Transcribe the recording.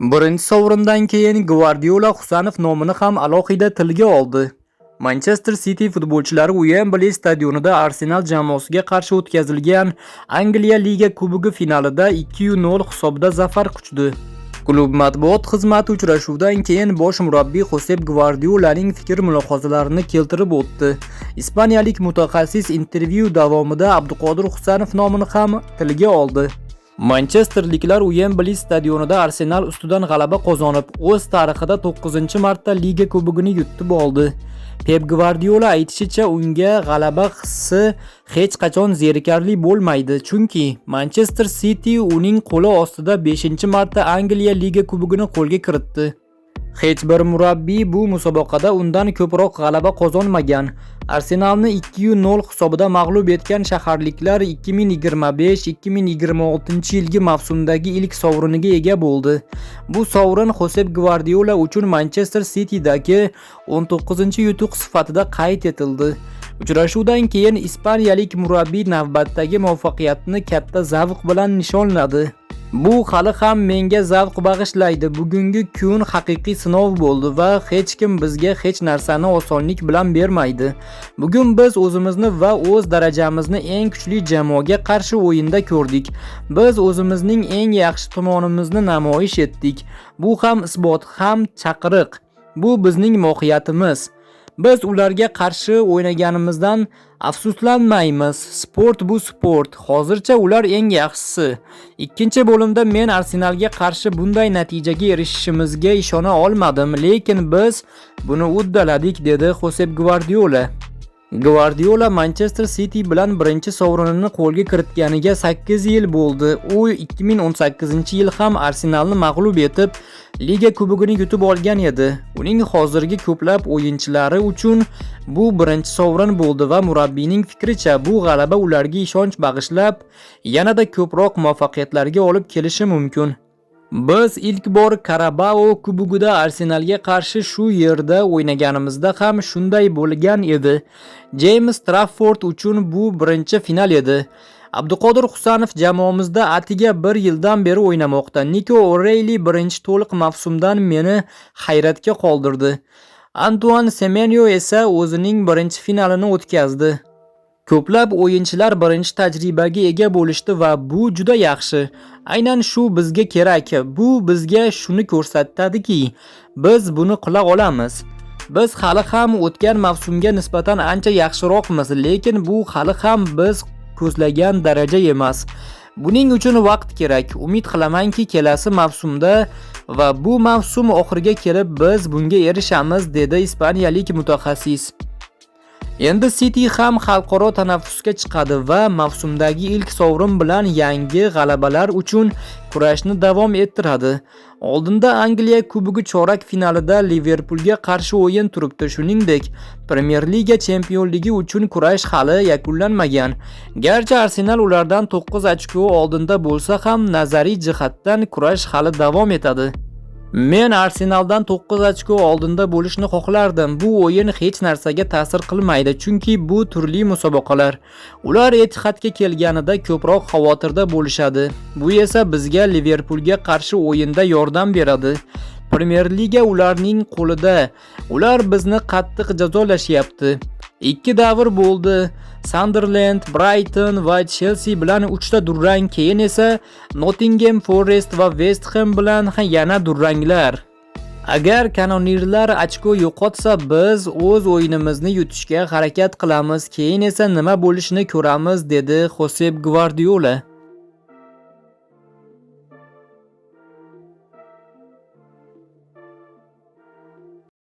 Birinchi sovrindan keyin Gvardiola Husanov nomini ham alohida tilga oldi. Manchester City futbolchilari Uembli stadionida Arsenal jamoasiga qarshi o'tkazilgan Angliya Liga Kubogi finalida 2-0 hisobida zafar quchdi. Klub matbuot xizmati uchrashuvdan keyin bosh murabbiy Xosep Gvardiolaning fikr-mulohazalarini keltirib o'tdi. Ispaniyalik mutaxassis intervyu davomida Abduqodir Husanov nomini ham tilga oldi. Manchesterliklar Uembli stadionida Arsenal ustidan g'alaba qozonib, o'z tarixida 9-marta Liga Kubogini yutib oldi. Pep Gvardiola aytishicha, unga g'alaba hissi hech qachon zerikarli bo'lmaydi, chunki Manchester City uning qo'li ostida 5-marta Angliya Liga Kubogini qo'lga kiritdi. Hech bir murabbiy bu musobaqada undan ko'proq g'alaba qozonmagan. Arsenalni 2-0 hisobida mag'lub etgan shaharliklar 2025-2026 yilgi mavsumdagi ilk sovriniga ega bo'ldi. Bu sovrin Xosep Gvardiola uchun Manchester City'dagi 19-yutuq sifatida qayd etildi. Uchrashuvdan keyin ispaniyalik murabbiy navbatdagi muvaffaqiyatni katta zavq bilan nishonladi. "Bu hali ham menga zavq bag'ishlaydi. Bugungi kun haqiqiy sinov bo'ldi va hech kim bizga hech narsani osonlik bilan bermaydi. Bugun biz o'zimizni va o'z darajamizni eng kuchli jamoaga qarshi o'yinda ko'rdik. Biz o'zimizning eng yaxshi tomonimizni namoyish etdik. Bu ham isbot, ham chaqiriq. Bu bizning mohiyatimiz. Biz ularga qarshi o'ynaganimizdan afsuslanmaymiz. Sport bu sport. Hozircha ular eng yaxshisi. Ikkinchi bo'limda men Arsenalga qarshi bunday natijaga erishishimizga ishona olmadim, lekin biz buni uddaladik", dedi Xosep Gvardiola. Gvardiola Manchester City bilan birinchi sovrinini qo'lga kiritganiga 8 yil bo'ldi. U 2018-yil ham Arsenalni mag'lub etib, Liga Kubogini yutib olgan edi. Uning hozirgi ko'plab o'yinchilari uchun bu birinchi sovrin bo'ldi va murabbiyning fikricha, bu g'alaba ularga ishonch bag'ishlab, yanada ko'proq muvaffaqiyatlarga olib kelishi mumkin. "Biz ilk bor Carabao Kubogida Arsenalga qarshi shu yerda o'ynaganimizda ham shunday bo'lgan edi. Jeyms Trafford uchun bu birinchi final edi. Abduqodir Husanov jamoamizda atiga bir yildan beri o'ynamoqda. Niko O'Reyli birinchi to'liq mavsumdan meni hayratga qoldirdi. Antuan Semenyo esa o'zining birinchi finalini o'tkazdi. Ko'plab o'yinchilar birinchi tajribaga ega bo'lishdi va bu juda yaxshi. Aynan shu bizga kerak. Bu bizga shuni ko'rsatadiki, biz buni qila olamiz. Biz hali ham o'tgan mavsumga nisbatan ancha yaxshiroqmiz, lekin bu hali ham biz ko'zlagan daraja emas. Buning uchun vaqt kerak. Umid qilamanki, kelasi mavsumda va bu mavsum oxiriga kelib biz bunga erishamiz", dedi ispaniyalik mutaxassis. Endi City ham xalqaro tanaffusga chiqadi va mavsumdagi ilk sovrin bilan yangi g'alabalar uchun kurashni davom ettiradi. Oldinda Angliya Kubogi chorak finalida Liverpulga qarshi o'yin turibdi. Shuningdek, Premier Liga chempionligi uchun kurash hali yakunlanmagan. Garchi Arsenal ulardan 9 ochko oldinda bo'lsa ham, nazariy jihatdan kurash hali davom etadi. "Men Arsenaldan 9 ochko oldinda bo'lishni xohlardim. Bu o'yin hech narsaga ta'sir qilmaydi, chunki bu turli musobaqalar. Ular Etihadga kelganida ko'proq xavotirda bo'lishadi. Bu esa bizga Liverpulga qarshi o'yinda yordam beradi. Premier Liga ularning qo'lida. Ular bizni qattiq jazolashyapti. Ikki davr bo'ldi. Sunderland, Brighton va Chelsea bilan 3 ta durang, keyin esa Nottingham Forest va West Ham bilan yana duranglar. Agar kanonirlar ochko yo'qotsa, biz o'z o'yinimizni yutishga harakat qilamiz, keyin esa nima bo'lishini ko'ramiz", dedi Xosep Gvardiola.